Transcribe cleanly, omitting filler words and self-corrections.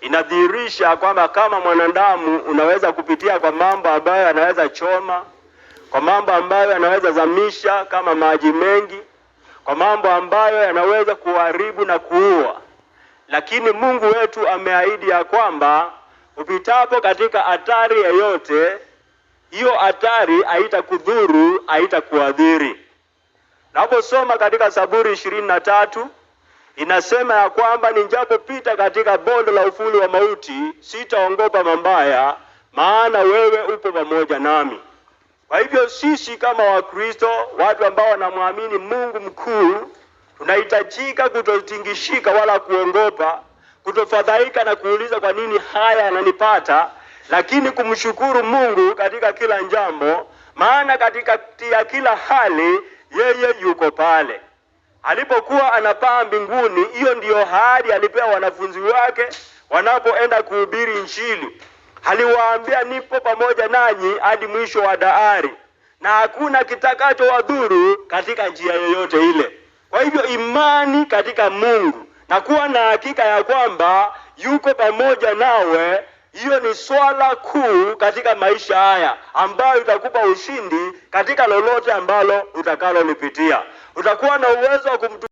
Inadhihirisha kwamba kama mwanadamu unaweza kupitia kwa mambo ambayo yanaweza choma, kwa mambo ambayo yanaweza zamisha kama maji mengi, kwa mambo ambayo yanaweza kuharibu na kuua, lakini Mungu wetu ameahidi ya kwamba upitapo katika hatari yoyote, hiyo hatari haitakudhuru, haitakuadhiri. Naposoma katika Zaburi 23 inasema ya kwamba nijapopita katika bonde la uvuli wa mauti, sitaogopa mabaya, maana wewe upo pamoja nami. Kwa hivyo sisi kama Wakristo, watu ambao wanamwamini Mungu mkuu, tunahitajika kutotingishika wala kuogopa, kutofadhaika na kuuliza kwa nini haya yananipata, lakini kumshukuru Mungu katika kila jambo, maana katika ya kila hali yeye yuko pale. Alipokuwa anapaa mbinguni, hiyo ndiyo ahadi alipewa wanafunzi wake wanapoenda kuhubiri Injili. Aliwaambia, nipo pamoja nanyi hadi mwisho wa dahari, na hakuna kitakachowadhuru katika njia yoyote ile. Kwa hivyo imani katika Mungu na kuwa na hakika ya kwamba yuko pamoja nawe, hiyo ni swala kuu katika maisha haya ambayo itakupa ushindi katika lolote ambalo utakalolipitia. Utakuwa na uwezo wa kumtu